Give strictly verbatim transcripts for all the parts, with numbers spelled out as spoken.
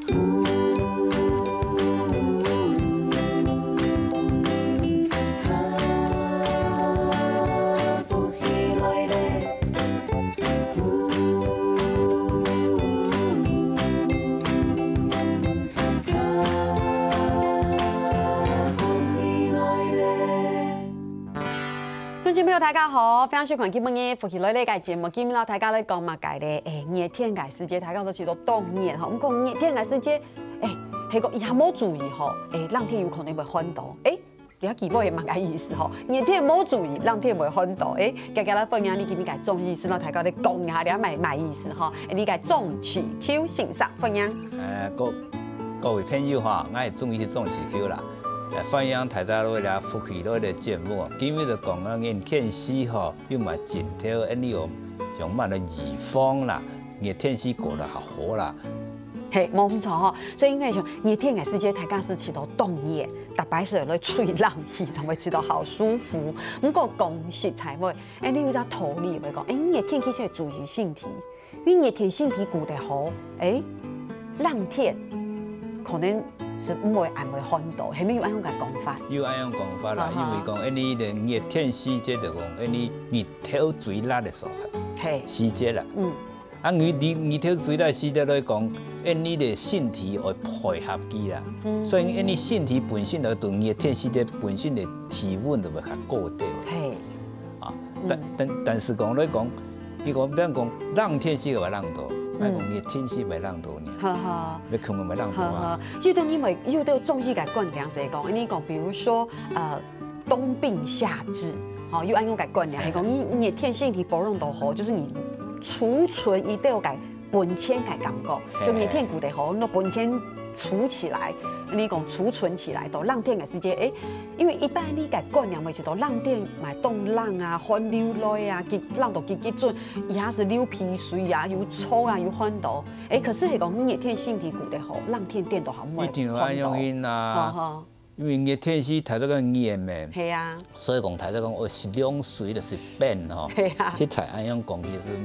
观众朋友，大家好，欢迎收看今晡日福氣來了个節目。今日摎大家來講麼个咧？誒，熱天个時節，大家都知道當熱吼。毋過熱天个時節，誒，係講一下無注意吼，誒，冷天有可能會寒著。誒，這句話係麼个意思吼？熱天無注意，冷天會寒著。誒，今日來歡迎你今日个中醫師，摎大家來講一下，這麼个意思吼？誒，你个鍾志球先生，歡迎。呃，各，各位朋友哈，𠊎係中醫鍾志球啦。呃，歡迎大家來這福氣來了節目。今日就講啊，熱天時吼， 有麼个症頭，恁樣有，有麼个預防啦，熱天時過了較好啦。係，無毋著吼。所以應該像熱天个時節，大家係感覺著當熱，逐擺係來吹冷氣，正會感覺著好舒服。毋過講實在話，誒，你有隻道理會講，誒，熱天其實愛注意身體，因為熱天身體顧得好，誒，冷天可能係毋會恁會寒著，係毋係有恁樣个講法？有恁樣講法啦，啊哈。因為講，誒，你个熱天時節就講，誒，你 日頭最烈个所在，係。時節啦。嗯。啊，日，日，日頭最烈个時節來講，誒，你个身體愛配合佢啦。嗯。所以，誒，你身體本身就對熱天時節本身个體溫就會較高兜。係。啊，但，嗯。但，但是講來講，你講，比方講，冷天時會冷著，嗯。愛講熱天時會冷著呢。好好。愛講會冷著啊。好好。有兜人會，有兜中醫个觀點係講，你講，比如說，呃， 冬病夏治，吼，有恁樣个觀念，係講你熱天身體保養到好，就係你儲存一兜个本錢个感覺，嘿。就熱天顧得好，你本錢儲起來，你講儲存起來，到冷天个時節，誒，因為一般你个觀念會係到冷天嘛當冷啊，寒流來啊，急，冷到急急轉，一下係流鼻水啊，有燥啊，有寒著，誒，可是係講你熱天身體顧得好，冷天顛倒還毋會寒著。一定愛恁樣啊。吼吼。 因為熱天時大家个熱咩，係啊。所以講大家講，哦，食涼水就食冰吼，係啊。實在恁樣講，其實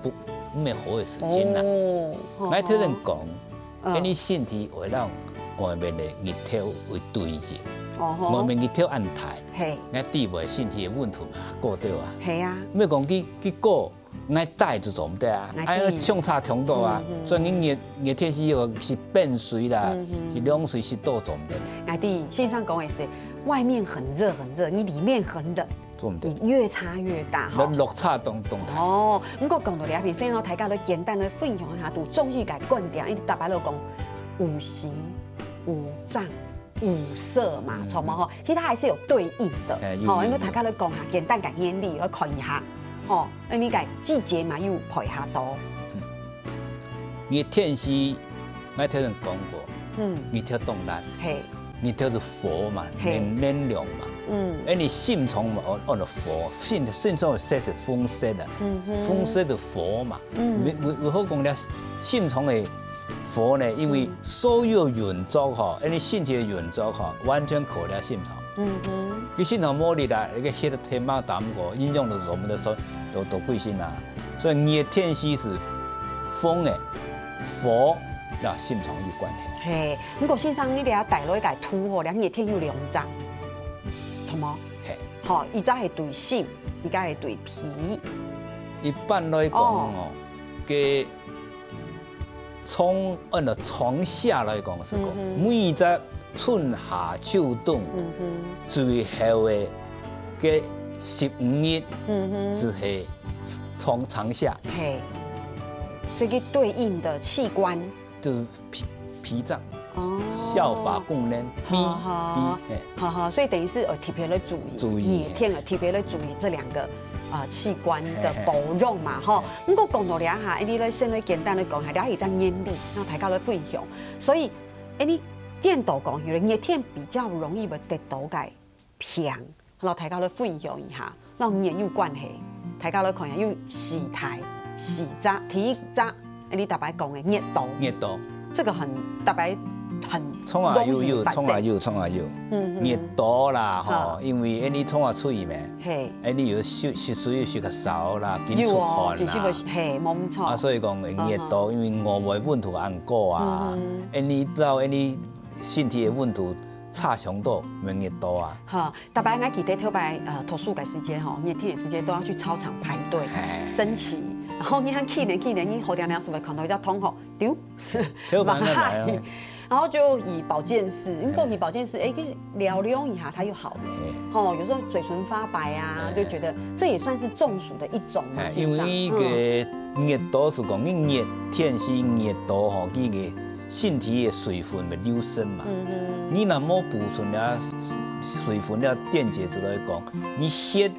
毋，毋係好个事情啦。哦，𠊎頭先講，嗯。因為身體會讓外面个日頭會對應，哦吼。外面日頭恁大，係。𠊎底背身體个溫度嘛高兜啊。係啊。毋係講佢，佢高， 𠊎戴就做毋得啊，𠊎知。哎，相差忒多啊。嗯，嗯。所以你熱，熱天時候食冰水啦，嗯，嗯。食涼水食多做毋得。𠊎知，先生講个係，外面很熱很熱，你裡面很冷，做毋得。你越差越大，吼。落，落差當，當大。哦，毋過講到這片，先讓大家來簡單來分享一下，對中醫个觀點，因為逐擺都講五行、五臟、 五色嘛，嗯。著無吼？其實它還是有對應的，哎，有，吼，有，因為大家來講下，簡單个原理來看一下，吼，那你个季節嘛又配合到。嗯。熱天時，𠊎頭先講過，嗯。日頭當烈，嘿。日頭係火嘛，嘿。能，能量嘛。嗯。哎，你心臟嘛，哦，哦，火，心，心臟个色係紅色个，嗯哼。紅色係火嘛。嗯。為，為，為何講咧？心臟个 火呢，因為嗯。所有運作吼，因為身體个運作吼，完全靠了心臟。嗯哼。佢心臟無力啦，該个血都忒慢淡薄，營養都做毋得出，都，都歸身啊。所以熱天時係風个，火，摎心臟有關係。嘿，毋過先生，你這帶來个圖吼，這熱天有兩隻，著無？嘿。吼，一隻係對心，一隻係對脾。一般來講哦，哦。該 從，按照長夏來講係講，嗯哼。每一隻春夏秋冬，嗯哼。最後个該十五日，嗯哼。就係長，長夏。嘿。所以佢對應个器官。就係脾，脾臟，哦。消化功能，脾，好，好。脾，嘿。好，好，所以等於係，呃，特別來注意，注意，熱天啊，特別來注意這兩個，呃，器官个保養嘛，吼。嘿，嘿。 毋過講到這下，你來先來簡單來講下，這係一隻原理，摎大家來分享。所以，哎，你顛倒講，有个熱天比較容易會得到个病，摎大家來分享一下，摎熱有關係。大家來看一下，有四大、四隻，第一隻，哎，你逐擺講个熱毒。熱毒。這個很，逐擺很容易發生。蔥仔有有，蔥仔有，蔥仔有。嗯，嗯。熱到啦，吼，好。因為恁呢蔥仔脆咩，嘿。恁呢有食，食水有食較少啦，緊出汗啦。有哦，其實會，嘿，無錯。啊，所以講會熱到，嗯哼。因為外圍溫度恁高啊，嗯哼。恁呢到恁呢身體个溫度差上多，會熱到啊。好，逐擺𠊎記得頭擺，呃，讀書个時節吼，熱天个時節都要去操場排隊，嘿。升旗，然後你看去年，去年你好定定係會看到一隻同學，丟， 就慢慢來啊。然後就以保健室，因為講以保健室，哎，可以療療一下，它又好了。嘿。吼，有時候嘴唇發白啊，嘿。就覺得這也算是中暑的一種嘛，哎，其實上。因為个熱度係講，你熱，天時熱度吼，佢个身體个水分會流失嘛。嗯哼。你若無補充了水分了，電解質來講，你血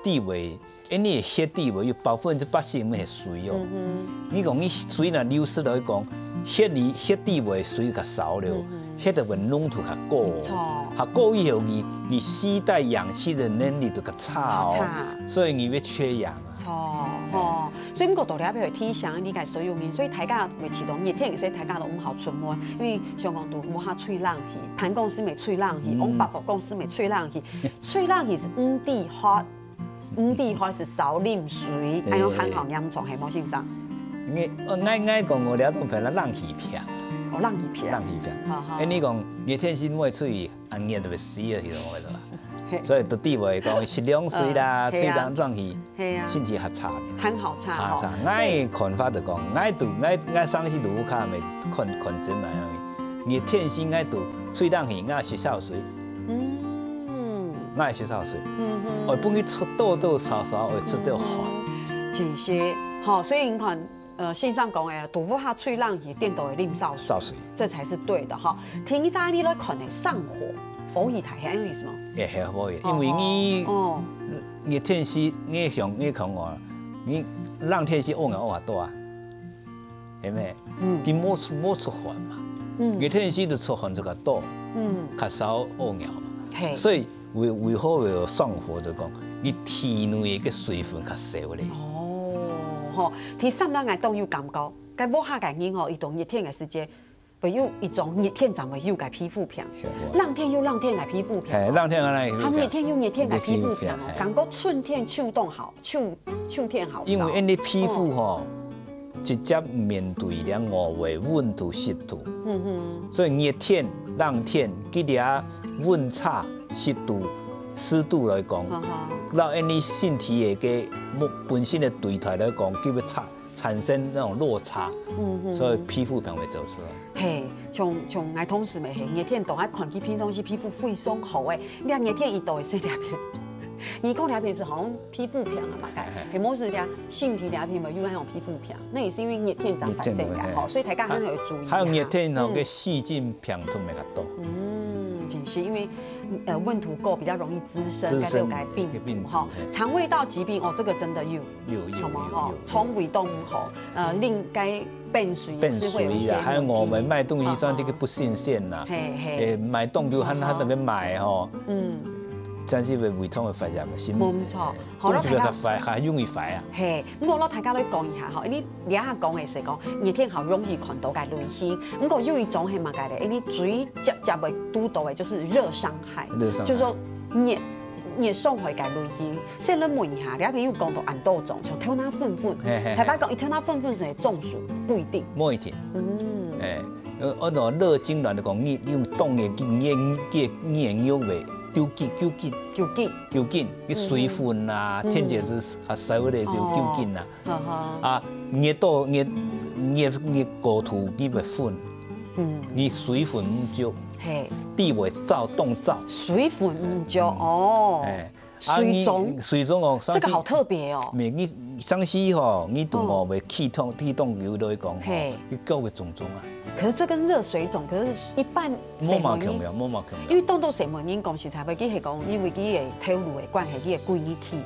底位 因為血底位有百分之八十毋係水哦。嗯哼。你講你水若流失來講，血裡，血底位水較少了，嗯哼。血个溫度就較高哦。著。較高以後，你，你攜帶氧氣个能力就較差哦。較差。所以你會缺氧啊。著，哎。吼。所以毋過到這片提醒你个所有人，所以大家會知道，熱天个時節大家都毋好出門，因為像講都無法吹冷氣，辦公室乜吹冷氣，嗯。往百貨公司乜吹冷氣，吹冷氣係毋知好。 毋知開始少啉水，對。恁樣還好嚴重，係無，先生？𠊎，𠊎，𠊎講我這種朋友冷氣病。哦，冷氣病。冷氣病。好，好。哎，你講熱天時毋會出去，恁熱就會死了，係無？嘿。所以到底會講食涼水啦，呃，係啊。吹冷，冷氣，係啊。身體較差。還好差吼。較差。𠊎个看法就講，𠊎都，𠊎，𠊎上次都有看，看，看診來，熱天時𠊎都吹冷氣，𠊎食燒水。嗯。 𠊎會食燒水。嗯哼。哦，分佢出多多少少會出點汗。嗯哼。真是，吼，所以你看，呃，先生講个，堵不下吹冷氣，顛倒會啉燒水。燒水。這才是對的哈。第二隻你來看呢，上火，火氣大，係恁樣意思嗎？也還好耶，哦，因為你，哦。熱天時，你像你講哦，你冷天時屙尿屙較多啊。 係無？嗯。佢無出，無出汗嘛。嗯。熱天時就出汗就較多，嗯。較少屙尿嘛。嘿。所以為，為何會有上火就講，你體內个水分較少咧。哦，吼，第三個𠊎當有感覺，該屋下个人吼，佢到熱天个時節，會有一種熱天正會有个皮膚病，係，有。冷天有冷天个皮膚病，嘿，冷天个皮膚病。啊，熱天有熱天个皮膚病哦，皮膚病，嘿。感覺春天秋冬好。 秋，秋天好燒。因為𫣆俚皮膚吼，哦。直接面對了外圍溫度、濕度。嗯哼。所以熱天、冷天，佢這溫差、濕度、濕度來講，哈哈。到𫣆俚身體个个本身个狀態來講，佢會產，產生那種落差，嗯哼。所以皮膚病會走出來。 嘿，像，像𠊎同事乜係，熱天當愛看佢平常時皮膚非常好誒，你看熱天一到會生這病。你講這病係好像皮膚病啊嘛，該，嘿嘿。係無係這身體這病嘛，有那種皮膚病，那也是因為熱天正發生个吼，熱天會，嘿。所以大家還要注意一下。還有熱天吼，嗯。該細菌病毒會較多。嗯，就是因為，呃，溫度高比較容易滋生，滋生該有該病毒，病毒，吼。嘿。腸胃道疾病哦，這個真的有。 有，有，有，有，有。腸胃都毋好，呃，啉該冰水也是會有一些問題。冰水啊，還有我們買東西上這個不新鮮吶。哦。嘿，嘿。誒，買凍就喊他那個買吼。嗯。真係會胃腸會壞啊，心，無錯。嘿，好，肚子會較壞，大家，較容易壞啊。嘿，毋過咯，大家來講一下吼，因為你這下講个係講，熱天好容易看到个類型，毋過有一種係麼个咧？因為最直接會堵到个就是熱傷害，熱傷害。就是說熱，熱傷害个類型。 先來問一下，你阿朋友講到恁多種，像頭那昏昏，嘿嘿嘿。坦白講，佢頭那昏昏係中暑，不一定。無一定。嗯。誒，呃，按照熱痙攣來講，你用凍个，你，你，你，你會有个，救緊，救緊。救緊。救緊，你水分啊，嗯。電解質較少个，就救緊啊。嗯。哈哈。啊，熱到，熱，熱，熱過頭，你會昏。嗯。你水分毋足，嘿。地位燥，凍燥。水分毋足，嗯。哦。誒。 啊，你水腫。水腫哦，這個好特別哦。上次，你，上次吼，你同我，嗯。會去痛，去痛，有來講吼，嘿。你腳會腫腫啊。可是這跟熱水腫，可是一般無麼共樣，無麼共樣。因為當多細妹人講實在話，佢係講，因為佢个頭路个關係，佢个骨力去，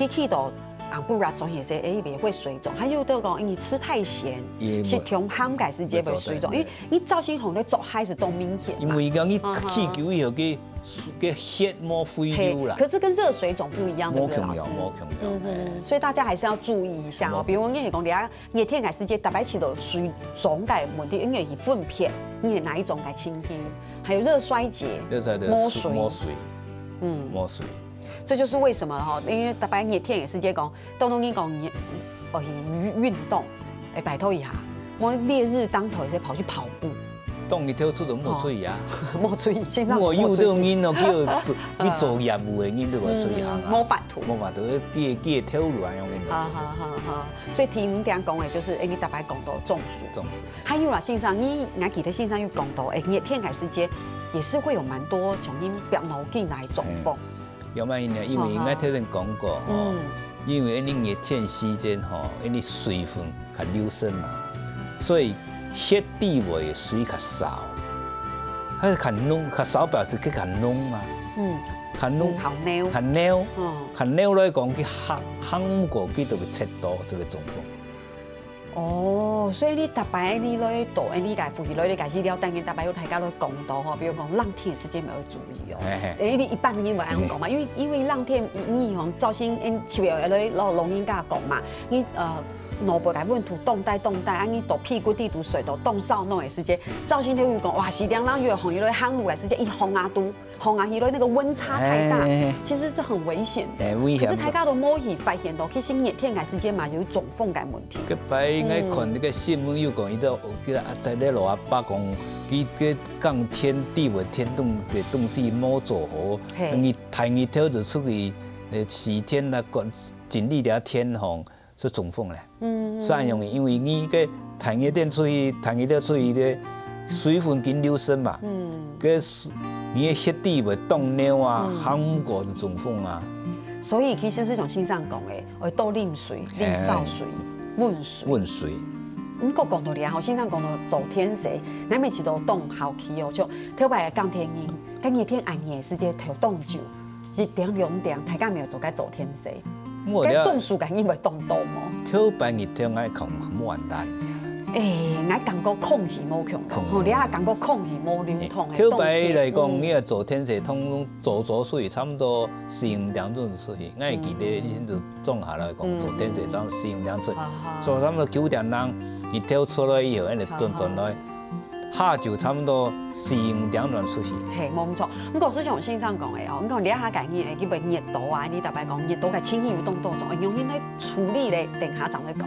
佢去到紅不拉做些，哎，也會水腫。還有就講，你吃太鹹，也會，食傷鹹个時節會水腫，會做得。因為你燥性紅个做還係當明顯嘛。因為講你嗯哼。氣球以後个，个血無回流啦。嘿，可是跟熱水腫不一樣，對不對，無共樣，老師？無共樣，嗯哼，哎。所以大家還是要注意一下哦。無。比如講，你講你啊， 熱天个時節，逐擺食到水腫个問題，因為係糞便，你係哪一種个情形？還有熱衰竭，熱衰竭，無水。無水。嗯。無水。這就是為什麼哈，因為逐擺熱天个時節講，當中你講你，哦，去運，運動，哎，拜託一下，莫烈日當頭，有些跑去跑步。當日頭出去無水啊。哦。無水，先生，我有个人哦，叫做，去做業務个人都無水行啊。嗯，無法度。無法度，佢个，佢个頭路啊，樣樣都做。好，好，好，好。 所以第五點講个就係，哎，你逐擺講到中暑。中暑。還有啦，先生，你，𠊎記得先生有講到，哎，熱天个時節也是會有蠻多像恁發腦筋來中風。嗯。有嘛，因為，因為𠊎頭先講過吼，嗯。因為恁熱天時節吼，恁水分較流失嘛，所以血底位个水較少，佢較濃，較少表示佢較濃嘛。嗯。較濃，嗯，較濃。較濃。嗯。較濃來講，佢行，行毋過，佢就會跌倒，就會中風。 哦，所以你逐擺你來到，哎，你个呼吸來，你開始了解，你逐擺有大家都講到吼，比如講冷天个時節，愛注意哦。嘿嘿。哎，你一般人會恁樣講嘛，因為，因為冷天，你，你從朝晨，哎，特別來老，老人家講嘛，你，呃，腦部个溫度當低當低，啊，你到屁股底肚睡到當燒腦个時節，朝晨就會講，哇，是涼涼，有風雨來行路个時節，一風啊都 風啊，起來那個溫差太大，哎。其實是很危險的。哎，危險。可是大家都無去發現到，其實熱天个時節嘛，有中風个問題。該擺𠊎看該个新聞有講，佢都，佢个阿伯，該老阿伯講，佢个冬天底位天凍个東西無做好，嘿。你大日頭就出去，呃，四天啊，管，整理了天吼， 就中風咧。嗯，嗯。所以恁樣，因為你个大熱天出去，大熱天出去个水分緊流失嘛，嗯。个水，你个血底會凍尿啊，嗯。行毋過就中風啊。所以其實係像先生講个，愛多啉水，啉燒水，哎。溫水。溫水。毋過講到這吼，先生講到做天時，𠊎每次都當好奇哦，就頭擺个冬天人，該熱天恁熱時節頭當晝， 一點兩點，大家有無做過做天時？我了，該中暑个人會當多無？頭擺日頭𠊎看無恁難。哎，𠊎感覺空氣無共樣，空氣。吼，你也感覺空氣無流通的，哎，頭擺來講，當天，嗯。你愛做天時，通常做做水，差不多四五點鐘出去。𠊎記得以前就種下來講，嗯。做天時差不多四五點出去，好，好。所以差不多九點鐘，日頭出來以後，恁樣轉轉來。好，好。 下晝差不多四五點鐘出去。嘿，無毋著。毋過就像先生講个哦，你看這下个人會去會熱到啊，你逐擺講熱到个情形有當多種，用恁來處理咧，等下正來講。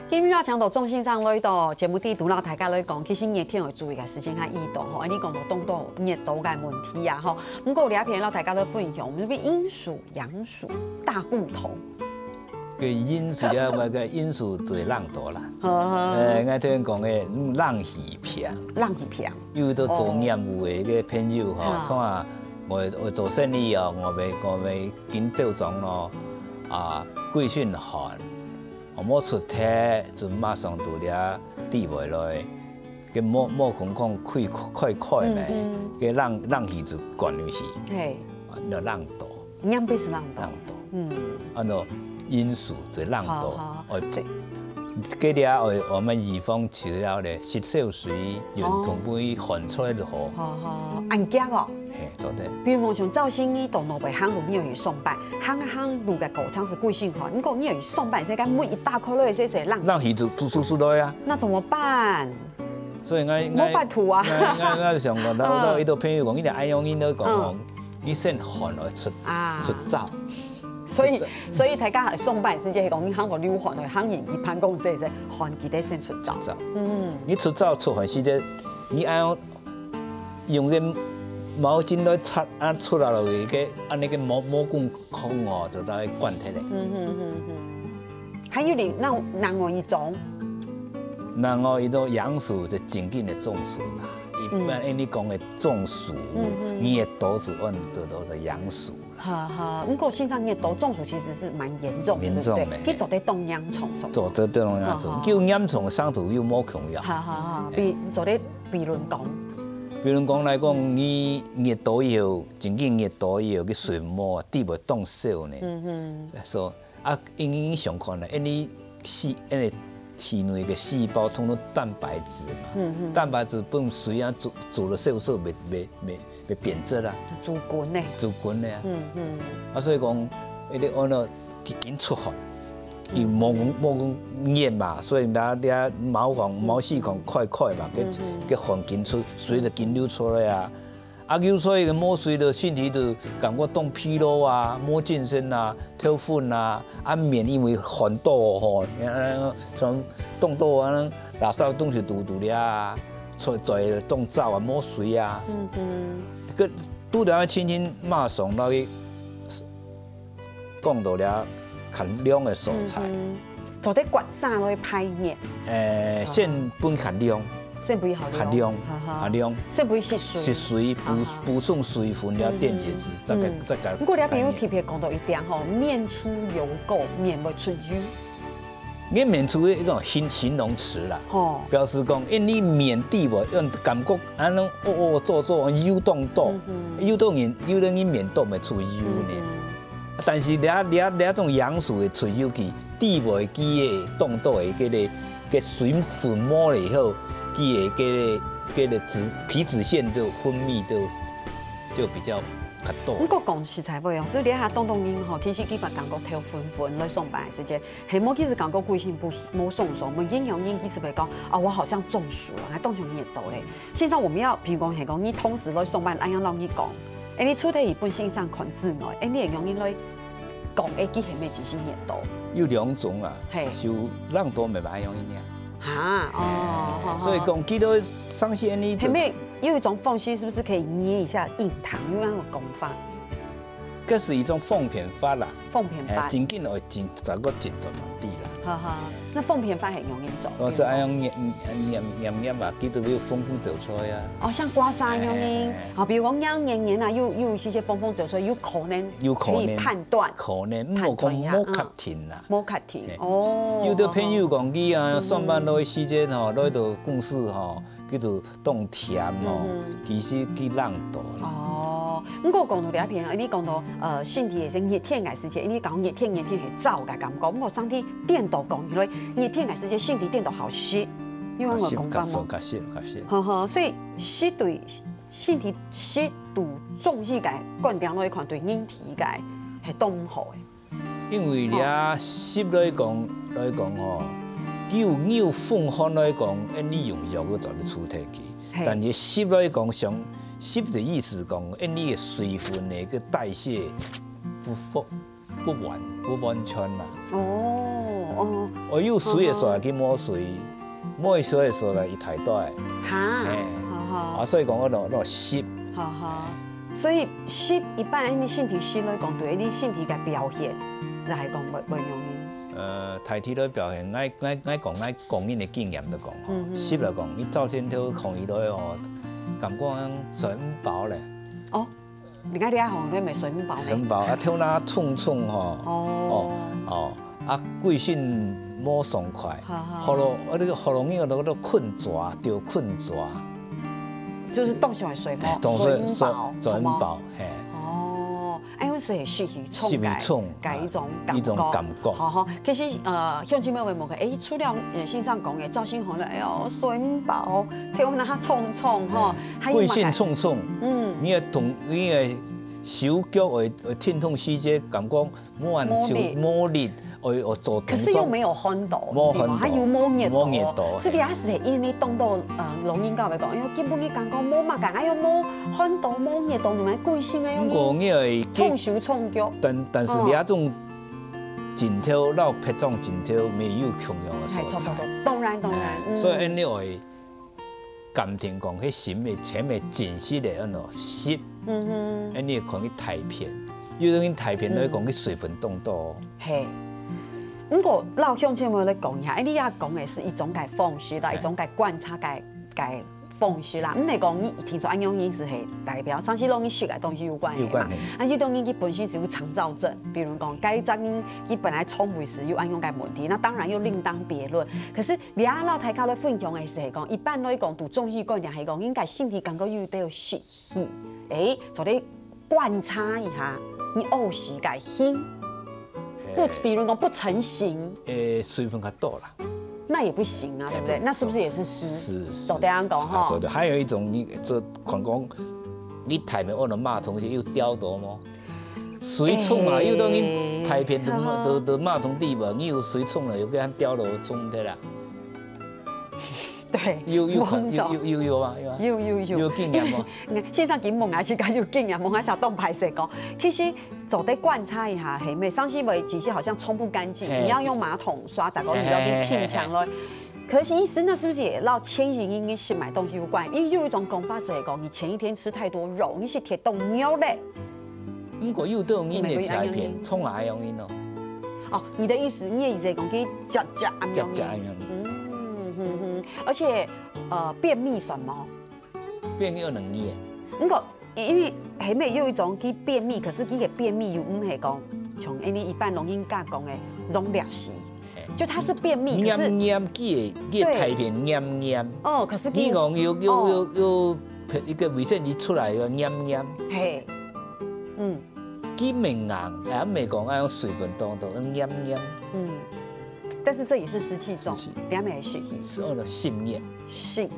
今日邀請到鍾先生來到節目裡肚，摎大家來講，其實熱天愛注意个事情還異多吼。你講到當多熱到个問題啊吼，毋過這片摎大家來分享，𠊎兜陰暑、陽暑大不同。該陰暑啊，𠊎个陰暑最冷到啦。好，好。呃，𠊎頭先講个，嗯，冷氣病。冷氣病。有个做業務个个朋友吼，哦。像啊，𠊎，𠊎做生理哦，𠊎會，𠊎會緊走動咯，啊，歸身汗。 哦，無出忒，就馬上到這底背來，該毛，毛孔孔開，開開咩，嗯，嗯。該冷，冷氣就灌入去，嘿。啊，那冷到。仰般係冷到？冷到。嗯。啊，那陰暑就冷到。好，好。哦，所以該這愛，𠊎兜預防除了咧，食燒水，運動，哦。分汗出來就好。好，好，恁遽哦。 嘿，做得。比如講，像朝晨你到外背行路，你愛去上班，行啊行路个過程係歸身汗，毋過你愛去上班，時間門一打開來，這這冷。冷氣就，就出出來啊。那怎麼辦？所以𠊎，𠊎，無法度啊。𠊎，𠊎，𠊎想講，到，嗯。到一个朋友講，你愛用，你都講講，嗯。你先汗來出，啊。出燥。所以，出燥。所以大家上班時節講，你行過流汗，行入去辦公室，這汗記得先出燥。出燥。嗯。你出燥出汗時節，你愛用 用个毛巾來擦，啊，出來了个，恁呢个毛，毛孔孔哦，就大概灌忒咧。嗯哼哼哼。還有另，那另外一種？另外一種陽暑就正經个中暑啦。一般，嗯。𠊎兜講个中暑，嗯哼。你个肚屎屙到，到，到陽暑啦。哈哈，毋過先生熱島中暑其實是蠻嚴重的，嚴重的，對不對？嘿。佢做得當嚴重，做得當嚴重，哈哈。就嚴重个程度又無共樣。哈哈哈，比，做得比論講。比論講來講，你熱島以後，真正熱島以後，个水膜啊，底部當少呢。嗯哼。所以啊，因為你想看呢，因為細，因為體內个細胞通通蛋白質嘛，嗯哼。蛋白質分水啊煮，煮了少少，袂，袂，袂，袂變質啦。煮滾呢。煮滾了啊。嗯嗯。啊，所以講，一定按照緊緊出汗，伊毛毛熱嘛，所以那那毛孔、毛細孔開開嘛，个嗯哼。个汗緊出，水就緊流出來啊。 啊，有所以个無水的身體就感覺當疲勞啊，無精神啊，頭昏啊，啊面因為寒到吼，像凍到啊，垃圾東西堵堵了啊，出嘴凍燥啊，無水啊。嗯嗯。个拄著親親馬上落去講到了較涼个所在。嗯嗯。做得刮痧落去排熱。誒，先分較涼。先分較涼。較涼，哈哈。較涼。先分食水。食水，補，哈哈。補充水分了電解質，嗯，再个，嗯。再个。毋過你朋友特別講到一點吼，面出油垢，面會出油。你面出一種形，形容詞啦，吼。表示講，因為面底部，用感覺安尼，哦哦，做做，油凍凍，嗯哼。油凍人，油凍人面都會出油呢。嗯哼。 但是這，這，這種樣素个出油去，底部个肌个凍到个這个，个水分無了以後，肌个這个，這个脂，皮脂腺就分泌就，就比較較多。毋過講實在話哦，所以這下當多人吼，其實佢感覺頭昏昏，來上班个時節，係無其實感覺規身軀無爽爽，無影響人其實會講，啊，我好像中暑了，還當像熱到咧。 先生，我們要，譬如講，係講你同事來上班，恁樣摎你講，誒，你除忒佢本先生看之外，誒，你會用你來講，誒，佢係毋係真心熱到？有兩種啊，嘿。就冷到無辦法用一樣。哈，哦，嘿，好，好。所以講，佢都相信你就係毋係有一種方式，是不是可以捏一下印堂？有那種講法？ 這是一種放便法啦。放便法。哎，真緊會真，再過真多人知啦。哈哈，那放便法很容易做。哦，是愛用捏，捏，捏，捏啊，佢就會有風風走出來啊。哦，像刮痧一樣呢。哎，哎，哎。啊，比如講，黏黏黏啊，又，又有一些風風走出來，有可能有可能可以判斷。可能，毋過講，判斷一下，無確定啦。嗯。無確定，哎。哦，有的朋友講，佢啊，好，好。上班落去時間吼，落去到公司吼， 叫做當甜哦，嗯哼。其實佢冷到啦。哦，毋過講到這片，你講到，呃，身體个係熱天个時節，你講熱天，熱天係燥个感覺，毋過上帝顛倒講起來，熱天个時節，身體顛倒好濕，有恁个講法無？較濕，較濕，較濕。呵呵，所以濕對身體濕度中醫个觀點來看，對人體个係當毋好个。 因為這濕來講，來講吼，佢有，佢有風寒來講，恁你用藥去做你處理佢。嘿。但是濕來講，像濕的意思講，恁你个水分个个代謝不，不，不完，不完全啦。哦，哦。哦，有水个時候，好，好。佢無水， 無水个時候呢，佢大大个。哈，嘿。好，好。啊，所以講，我就，就濕。好，好。所以濕一般，你身體濕來講，對你身體个表現，就係講會，會容易。呃，大體來表現，𠊎，𠊎，𠊎講，𠊎個人个經驗來講，吼，嗯，嗯。濕來講，你朝晨頭空氣落去吼，感覺水毋飽咧。哦， 你看你啊，吼，你也睡毋飽呢。睡毋飽，啊，頭那重重吼。哦。哦，哦，啊，規身無爽快，好，好。喉嚨，啊，那個喉嚨那個，那個困蛇，著困蛇。就是當時會睡無，哎，當時睡毋飽，睡，睡毋飽，嘿。哦，哎，𠊎係會失去衝感，失去衝，該一種感覺。一種感覺。好，好。其實，呃，鄉親們有無看，哎，除了，呃，先生講个，朝晨吼，哎喲，睡毋飽，頭那重重吼，哎。 還有麼个？規身重重，嗯。你个動，你个手腳會，會疼痛四肢，感覺無按手，無力。無力，會，會做動作。可是又沒有寒到，無寒到，對嗎？它又無熱到，無熱到，係，這个也係因為當多，呃，老人家會講，哎喲，根本你感覺無麼个，哎喲，無寒到，無熱到，你們歸身个，毋過你會，重手重腳。但，但是你那種，哦。 枕頭，摎別種枕頭，乜有共樣个所在。哎，差不多，當然，當然，哎，嗯。所以恁樣會 鑑定講，彼身个前面真實个安到濕，嗯哼。恁樣可能去大便，有的人大便來講，嗯。去水分凍到哦。嘿。毋過，老鄉親們來講一下，哎，你也講个係一種个方式啦，嘿。一種个觀察个，个方式啦，毋係講你聽說恁樣意思係代表，像係摎你食个東西有關係嘛。有關係。但是當然佢本身係有腸燥症，比如講該隻人佢本來腸胃係有恁樣个問題，那當然又另當別論。可是你啊，摎大家來分享个係講，一般來講，讀中醫觀念係講，應該身體感覺有兜濕氣，誒，做得觀察一下，你屙屎个形，不，比如講不成形，誒，水分較多啦。那也不行啊，對不對？那是不是也是濕？是是。走得安讲哈。走的。还有一种，你做看讲，你大便屙到馬桶去又掉到么？水冲啊，又到你大便都都都馬桶地吧，你有水冲了，又给它掉了冲的啦。对，有有看某种有有有有啊有啊。有有有，有经验吗？现在根本还是个有经验，我还想动拍谁讲。其实走得观察一下，黑妹上次为其实好像冲不干净，嘿你要用马桶刷，再讲你要去清墙了。可是医师，那是不是也要千行应该是买东西有关？因为有一种讲法是讲，你前一天吃太多肉，你是铁冻肉嘞。不过有到你的大便冲啊容易喏。哦，你的意思，你的意思是讲给夹夹安夹夹安容易。嗯哼哼，而且呃，便秘算吗？便秘有能力。不过因为黑妹有一种去便秘，可是佢个便秘又毋系讲像因为一般老人家讲的容易死，就他是便秘，可是黏黏，佢个佢个大便黏黏。哦，可是佢你讲有有有有一个卫生纸出来个黏黏，嘿，嗯佢袂硬，也袂讲啊用水分当多，黏黏。嗯，但是这也是湿气重湿气，两面也是一是哦，濕热。湿热，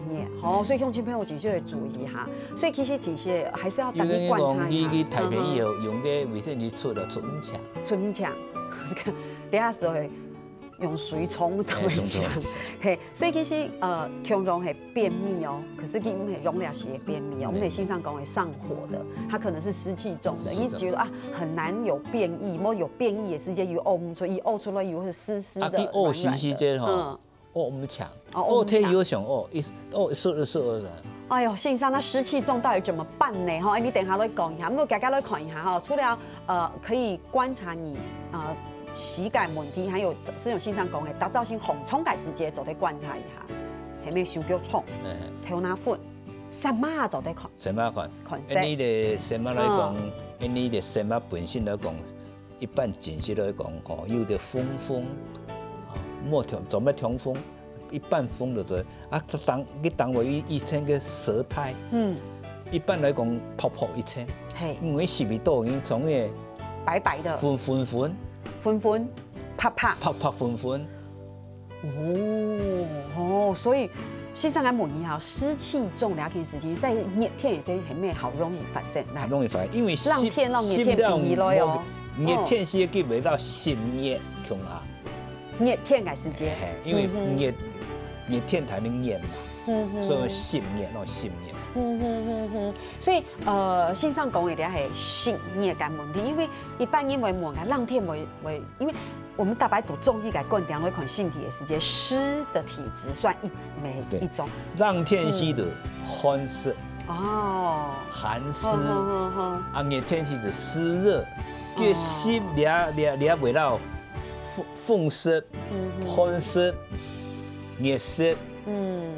哦，所以乡亲朋友其实要注意哈。所以其实其实还是要有人等你观察讲，你一下。你大便以后用个卫生纸出了出唔强。出门前，等下时候用水冲怎么哎冲冲讲？嘿，所以其实呃，常常会便秘哦，可是佢毋系容易死的便秘哦，我们先生讲会上火的，他可能是湿气重的，湿气重你觉得啊很难有便意，莫有便意的时间又屙不出，一屙出来又是湿湿的，啊，佢屙时软软的时节吼嗯，屙唔强，哦屙唔强屙忒又想屙，一屙一顺一顺而然。哎呦，先生，那湿气重到底怎么办呢？哈，你等下来讲一下，不过刚刚来看一下哈，除了呃可以观察你呃膝盖问题，还有使用先生讲的，打造型红冲改时节，做得观察一下，下面手脚冲，哎，头那粉，什么啊做得看，什么款？款式因为你的什么来讲，因为你的什么本身来讲，一般情绪来讲吼，有点风风，莫通，做咩通风？一般风就做啊，当你当为一一千个舌苔，嗯，一般来讲泡泡一千，嘿，因为是味道已经从个白白的，粉粉粉，粉粉，啪啪，泡泡粉粉。哦哦，所以先生来问一下，湿气重两件事情，在热天也是很没好容易发生，来很，容易发，因为冷天咯，热天比喻咯哦，热天是佢围绕湿热共下，热天个时节，嘿，因为嗯哼热热天才能热嘛，嗯哼所以湿热咯，湿热。嗯哼哼哼，所以呃，先生讲个咧系湿热个问题，因为一般因为问个冷天会会，因为我们大白读中医个观点来看身体的时节，湿的体质算一每对一种，冷天时就寒湿、哦，寒湿，好好好好，啊，热天时就湿热，个湿了了了围绕风风湿、嗯哼寒湿、热湿、嗯，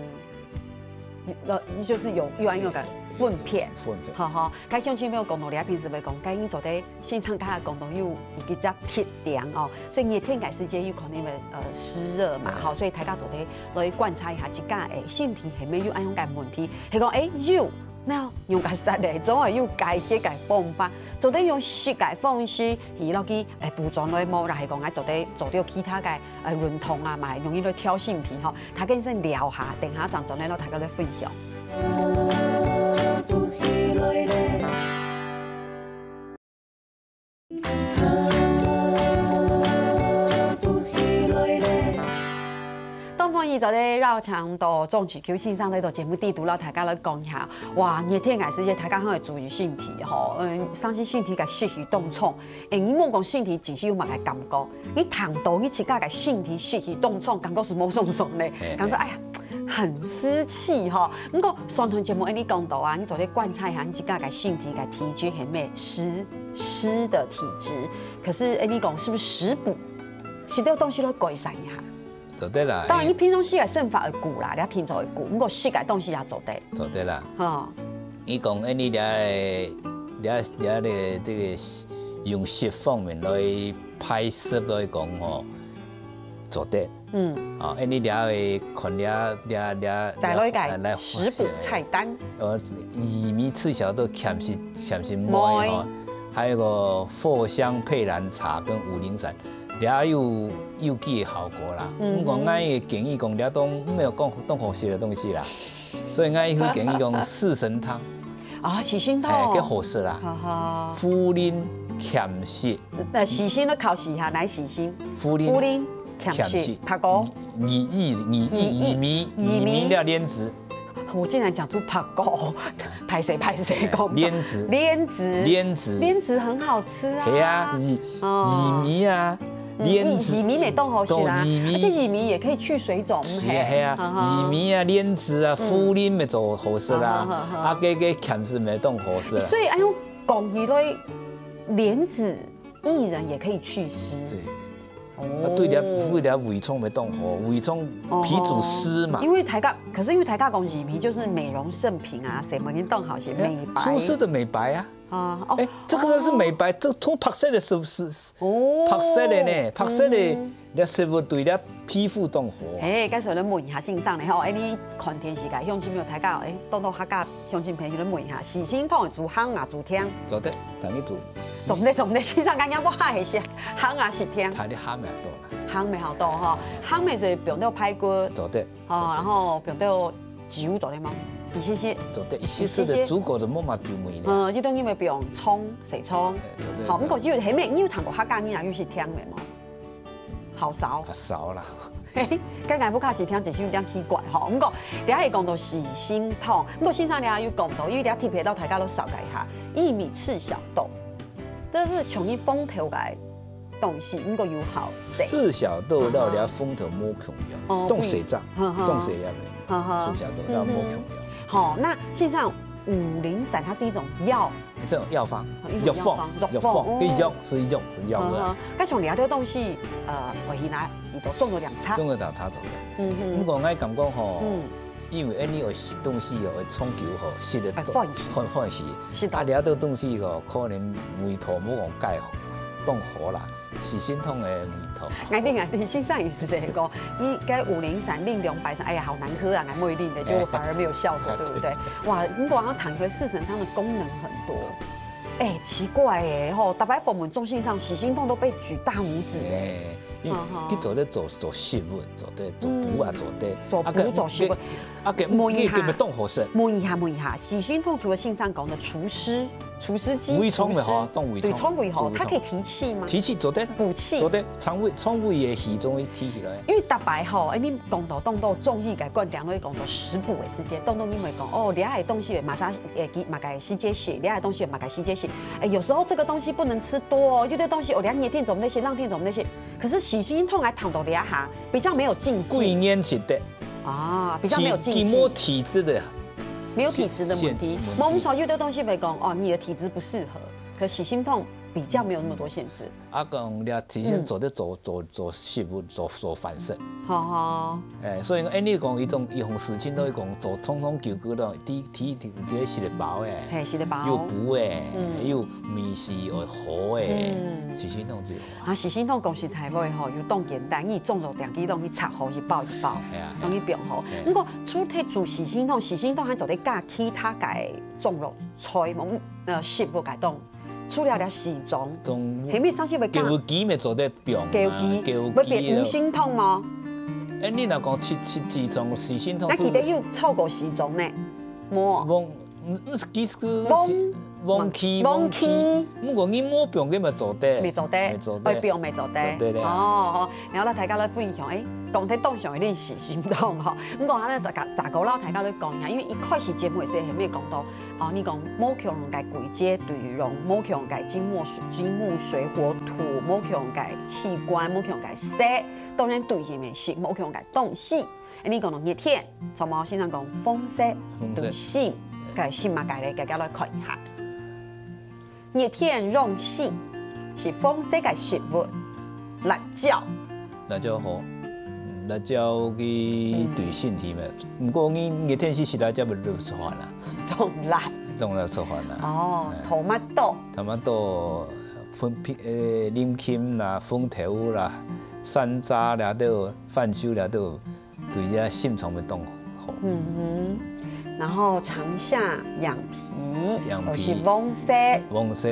呃，就是有有安有个分片。分分。好好，该乡亲朋友讲到你平时会讲，该因做得先生刚才讲到有一个叫特点哦，所以热天个时节有可能会呃湿热嘛，嗯好，所以大家做得来观察一下自家诶身体系咪有安样个问题，系讲诶有，那用个实的，总系有解决个方法，做得用食个方式，去落去诶补充来无，然后讲啊做得做掉其他个呃运动啊嘛，容易来调身体吼。大家先聊下，等下正转来咯，大家来分享。东方宇宙的绕墙到中秋球先生来到节目底肚，让大家来讲一下。哇，热天个时节，大家还要注意身体吼，嗯，相信身体个湿气当重。诶，你莫讲身体只是有么个感觉，你谈到你自家个身体湿气当重，感觉是无爽爽嘞，嘿感觉哎呀，很湿气哈。不过上段节目，哎，你讲到啊，你做得观察一下你自家个身体个体质系咩湿湿的体质，可是哎，你讲是不是食补，食掉东西来改善一下？做得啦。當然，你平常時个生活會顧啦，你聽說會顧，毋過食个東西也做得。做得啦。吼。你講，恁呢，你个，你个，你个這个用食方面來排食來講吼，做得。嗯。啊，恁呢，你會看你，你，你，再來一個食譜菜單。呃，薏米赤小豆，鹹食，鹹食糜吼，還有個藿香佩蘭茶跟五苓散。 也有有機个效果啦。嗯哼。毋過𠊎个建議講，這種毋係講當好食个東西啦，所以𠊎會建議講四神湯，啊，四神湯。哎，較好食啦。哈哈。茯苓、芡實。呃，四神都考試一下，哪四神？茯苓、茯苓、芡實、芡實、白果。薏薏薏薏薏米，薏米。薏米了蓮子。 我竟然講出白果，歹勢歹勢講錯。蓮子。蓮子。蓮子。蓮子很好吃啊。係啊，薏，哦。薏米啊，嗯，蓮子。薏，薏米也當好食啊，薏米。而且薏米也可以去水腫，係啊，係啊，係啊，哈哈。薏米啊，蓮子啊，嗯。茯苓也做好食啦，哈哈哈哈。啊，這个芡實也當好食啦。所以，哎喲，講起來，蓮子薏仁也可以祛濕。對。 啊，對了，哦。對了，胃腸會當好，胃腸脾主濕嘛。哦，因為大家，可是因為大家講薏米就是美容聖品啊，什麼人當好些，哎呀，美白。廚師的美白啊。啊，哦，哎，這個是美白，哦。這塗白色的是不是？哦。白色的呢，白色的，嗯。你食物對了皮膚當好啊。哎，該所以問一下先生呢，吼，哎，你看電視个鄉親朋友大家，哎，多多客家鄉親朋友來問一下，四神湯煮烘啊煮湯？做得，同你煮。做毋得，做毋得，先生，今日我還係烘啊食湯。看你鹹也多啦。 烘乜好多吼，烘乜係放到排骨，做得，吼，做得。然後放到酒做得嗎？一些些。做得，一些些的，一些些。煮過就無嘛酒味了。嗯，這種因為放蔥、細蔥，哎，做得，好，做得。毋過有，係無，你有聽過客家人啊，有食湯个無？好少。較少啦。嘿，剛剛不開始聽，只是有點奇怪吼。毋過，等下會講到四神湯，毋過先生等下有講到，因為等下特別摎大家都紹介一下，薏米赤小豆，這係像你風頭个 東西，毋過有好食。赤小豆摎這風頭無共樣，哦，當細隻，嗯哼。當細粒个，嗯哼。赤小豆摎無共樣。嗯哼。好，那事實上，五苓散它是一種藥，這種藥方，哦，一種藥方，藥方，藥方，哦。跟藥是一種藥的。嗯哼。該像這兜東西，呃，我去拿，你都種了兩叉。種了兩叉左右。嗯哼。毋過𠊎感覺吼，嗯。因為恁呢个東西哦，會長久吼，食了哎，歡喜。歡，歡喜。是的。啊，這兜東西吼，可能味道無講蓋好，當好啦。 四神湯个味道。𠊎知，𠊎知，先生意思就係講，你該五苓散啉兩擺，哎呀，好難喝啊，𠊎毋愛啉了，結果反而沒有效果，哎，對不對？哇，你講到談回四神湯的功能很多。哎，奇怪哎，吼，大家分明鍾先生四神湯都被舉大拇指哎。哎，因為嗯哼。佢做得做，做食物，做得做補啊，嗯。做得。做補，啊，做食物。 啊，該問一下，佢，佢，佢當好食。問一下，問一下，四神湯除了先生講的除濕，除濕機，胃腸會好，除濕，當胃腸，對，腸胃好，做胃腸。它可以提氣嗎？提氣做得，補氣。做得，腸胃，腸胃个氣總會提起來。因為逐擺吼，哎，你講到，講到中醫个觀點，會講到食補个時節，當中你會講，哦，這个東西嘛啥，誒，佢麼个時節食，這个東西嘛个時節食。哎，有時候這個東西不能吃多哦，有些東西，哦，你熱天做毋得食，冷天做毋得食。可是四神湯還談到這下，比較沒有禁忌。幾年食得。 啊，比較沒有禁忌。體，佢無體質的。沒有體質的問題。限，限問題。無錯，有的東西會講，哦，你的體質不適合，可四神湯比較沒有那麼多限制。啊，講了，提前做得做，嗯。做，做食物，做，做飯食。好好。哎，所以講，哎，你講一種，一種事情都會講做長長久久的，第，第，第，第，食得飽哎。嘿，食得飽。又補哎，嗯。又味緒又好哎，嗯。四神湯最好。 啊，四神湯講實在話吼，又當簡單，你種落定去，當去插好一包一包，係啊，當去放好。係啊。毋過，除忒煮四神湯，四神湯還做得加其他个種落菜，無，呃，食物个當。除了了四種，種，係毋係上次會加？枸杞乜做得放啊，枸杞，枸杞啊。會變五神湯無？哎，你若講七，七，七種四神湯，該記得有超過四種呢，無？黃，嗯，嗯，其實是黃，黃芪，黃芪。黃芪。毋過你無放，佢乜做得。乜做得，乜做得。愛放乜做得。做得了。哦，好，然後呢，大家來分享，哎，講忒當想一定是心痛哈。毋過呢，大家，再過摎大家來講一下，因為一開始節目个時候，還沒有講到，哦，你講無共樣个季節對用，無共樣个金木水，金木水火土，無共樣个器官，無共樣个色，當然對應个是無共樣个東西。 你講到熱天，草帽先生講風濕，風濕。對性，該係麼个咧？大家來看一下。熱天用性，係風濕个食物，辣椒。辣椒好。嗯。辣椒佢對身體嘛，毋過你熱天時食辣椒，毋會出汗啦，當然。當然出汗啦。哦，哎。Tomato。Tomato，粉皮，呃，林檎啦，紅豆啦，山楂啦，都番薯啦，都對這心臟會當好。嗯哼，然後長夏養脾，養脾。就是黃色。黃色。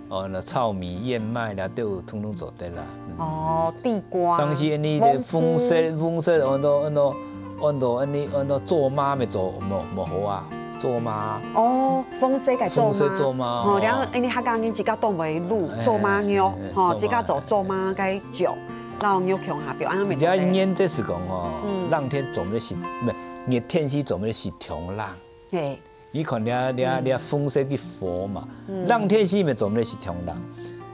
哦，那糙米、燕麥啦，都通通做得啦。嗯。哦，地瓜、像是恁呢个紅色，黃色，紅色，安到，安到，安到恁呢，安到做嫲乜做，無，無好啊，做嫲。哦，紅色个做嫲。紅色做嫲，哦，哦。然後恁呢客家人自家當會滷，哎，做嫲肉，哎，哎，吼，做嫲，自家做做嫲个醬，然後肉共下表，恁樣乜做得。你要研究是講哦，嗯。冷天做乜食，毋係，熱天時做乜食薑冷。嘿。 你看這，這，嗯。這紅色个火嘛，嗯。冷天時乜做毋得食薑冷。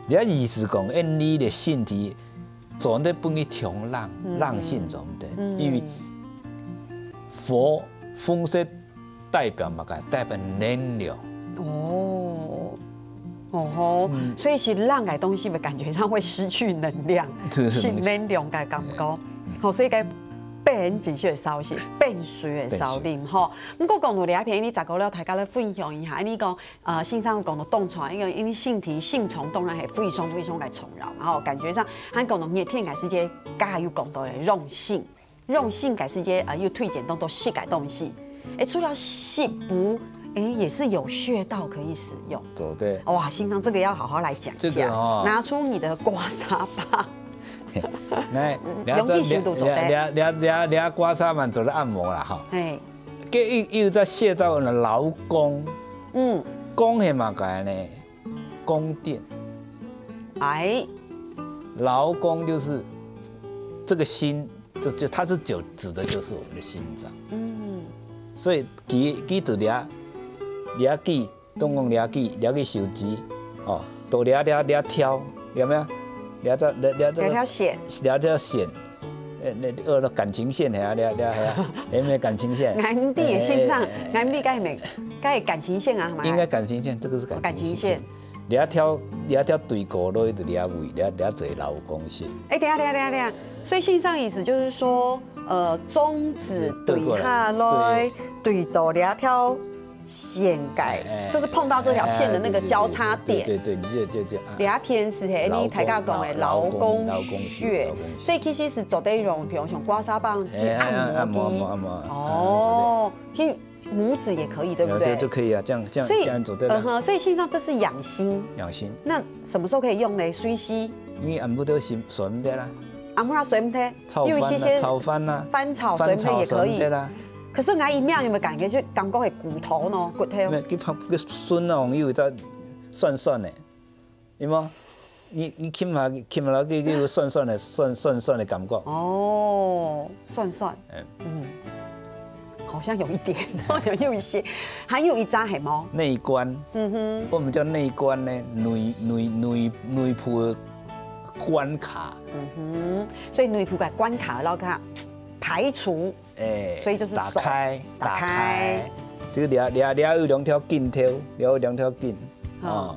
這意思講，恁呢个身體做得分佢薑冷，嗯。冷性做毋得，嗯。因為火，紅色代表麼个？代表能量。哦。哦吼，嗯。所以食冷个東西，感覺上會失去能量，是，是，失能量个感覺。嗯。吼，所以該變緊就會少食，變水會少啉吼。 毋過講到這片，你再過了，大家來分享一下。你講，呃，先生講到凍瘡，因為，因為身體性狀當然係非常非常个重要，然後感覺上，還講到熱天个時節，剛才有講到个用性，用性个時節，呃，又推薦當多食个東西。誒，除了食補，誒，也是有穴道可以使用。做得。哇，先生這個要好好來講一下，這個哦。拿出你的刮痧棒。來，嗯，兩隻手都做得。兩，兩，兩，兩，兩刮痧嘛，做得按摩啦，哈。嘿。 該又，又再說到呢，勞宮。嗯。宮係麼个呢？宮殿。哎。勞宮就是這個心，就，就它是就指的就是我們的心臟。嗯。所以佢，佢就這，這記 當講這支，這支手指，哦，到這，這，這條，有無有？這條，這，這，這條線。這條線，呃，那，呃，那感情線，係啊，這，這，係啊，有無有感情線？𠊎毋知个先生，哎，哎，哎。𠊎毋知該係無，該係感情線啊，係嘛？應該感情線，這個是感情線。感情線。這條，這條對過來就這位，這，這就係勞宮線。哎，等一下，等一下，等一下，等一下。所以先生意思就是說，呃，中指對下來，對過來，對。對到這條 線个，哎，哎，就是碰到這條線的那個交叉點。哎，對，對，對，對，你就，就，就，啊。這片係，嘿，勞宮，你大家講个勞，勞宮，勞宮，勞宮穴，勞宮穴。所以其實係做得用，比如像刮痧棒去按摩的。哎，按摩，按摩，按摩，哦，按摩，做得。其實拇指也可以，對不對？哎，對，就可以啊，這樣，這樣，所以，這樣做得了。嗯哼，所以事實上這是養心。養心。那什麼時候可以用呢？隨時。你暗晡都睡，睡毋得啦。暗晡睡毋得，有一些些炒飯啊，炒飯啊，翻炒睡毋得也可以。翻炒睡毋得啦。 可是𠊎一摸有沒有感覺，就感覺係骨頭呢，骨頭。無，佢拍，佢酸啊，有一隻酸酸个，有無？你，你撳下，撳下去，佢有酸酸个，酸，酸酸个感覺。哦，酸酸。嗯。嗯，好像有一點，好像有一些，還有一隻係無？內關。嗯哼。我們叫內關呢，內，內，內，內部个關卡。嗯哼，所以內部个關卡，然後佢排除。 哎，所以就是手打開，打開。打開。這個這，這，這有兩條筋頭，這有兩條筋，嗯。哦，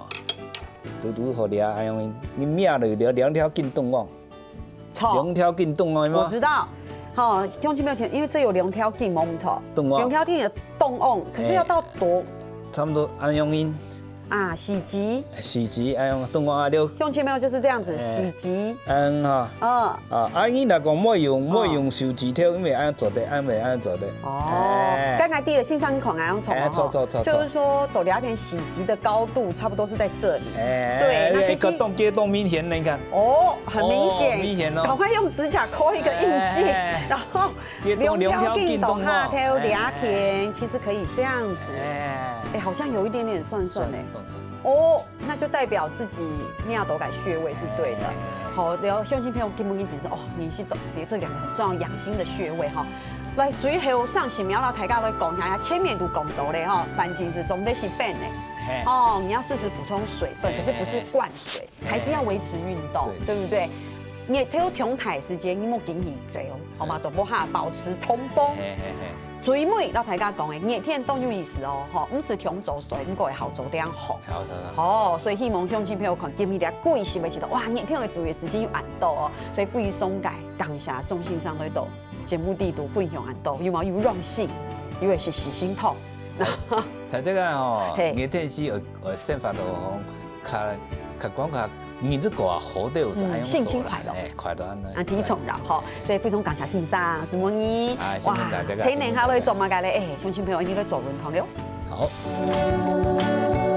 拄拄好這，哎喲，你摸落這兩條筋動哦。錯。兩條筋動哦，有無？我知道。好，鄉親朋友，因為這有兩條筋，無錯。動哦。兩條筋的動哦，可是要到多。哎，差不多，哎喲， 啊，四指。四指，哎喲，動哦，啊，了。鄉親朋友就是這樣子，哎，四指。嗯，哈。嗯。啊，啊，你若講莫用，莫用手指頭，因為恁樣做得，恁樣會恁樣做得。哦，哎。剛才第一個先生講恁樣做，哎，哈，做，做，做，就是說，做這片四指的高度差不多是在這裡。哎，對，哎，那可是，哎，當，當明顯，你看。哦，很明顯。哦，明顯哦。趕快用指甲摳一個印記，哎，哎，哎。然後 兩條筋動哦，兩條筋動下頭，哎，哎，哎。這片，其實可以這樣子。哎。哎，好像有一點點酸酸欸。酸，酸。哦，那就代表自己摸著个穴位是對的。哎，哎，哎。好，了，鄉親朋友，今晡日其實，哦，你是懂，這兩個很重要養心的穴位哈。來，最後上十秒啦，大家來講一下，前面都講到了哈，反正是總得是冰的。嘿。哦，你要適時補充水分，可是不是灌水。 還是要維持運動，對。對不對？熱天長大時間，你莫緊去走，好嗎？對。都莫哈，保持通風。嘿，嘿，嘿。最尾，摎大家講个，熱天當有意思哦，吼，毋使強做水，毋過會好做點好。好，好，好。哦，所以希望鄉親朋友看，今日這季節个時節，哇，熱天个注意个時間有恁多哦，所以非常个感謝鍾先生來到節目裡肚分享恁多，有無？有用心，有个係實心痛。大家吼，嘿熱天時呃呃生活落去，較較講較日子過啊好得有嗯心情快樂哎，快樂安呢。啊，體重了吼，所以非常感謝先生，承蒙你。哎承蒙大家哇，天天下來做麼个咧？哎，鄉親朋友，你來做運動了。好。